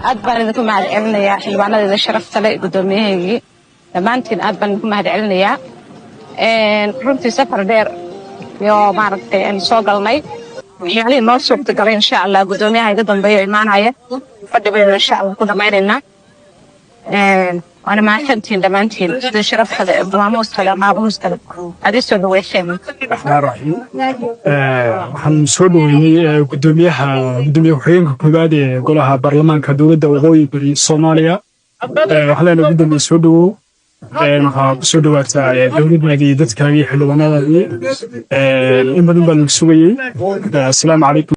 Aad baan idinku mahad celinayaa, xildhibaanadeeda sharafta leh, guddoomiyahaygii, dhammaantiin aad baan idinku mahad celinayaa. Runtii safar dheer iyo maaragtay aynu soo galnay, waxyaalihii noo suurtagalay, insha Allah guddoomiyaha iga dambeeya imaanaya fadhi baynu insha Allah ku dhammaynaynaa. Waana mahadsantihiin dhammaantiin sida sharafta leh, maamuuska leh, maamuuska leh aad ii soo dhaweyseen. Raxmaan raxiim. Waxaan soo dhaweynay gudoomiyaha, gudoomiye ku-xigeenka koowaad ee golaha baarlamaanka dowladda Waqooyi Bari Soomaaliya. Waxaan leenahay, gudoomiye, soo dhawow. Waxaa ku soo dhawaataa dowladdaadii iyo dadkaagii, xildhibaanadaadii. In badan baa lagu sugayey. Asalaamu calaykum.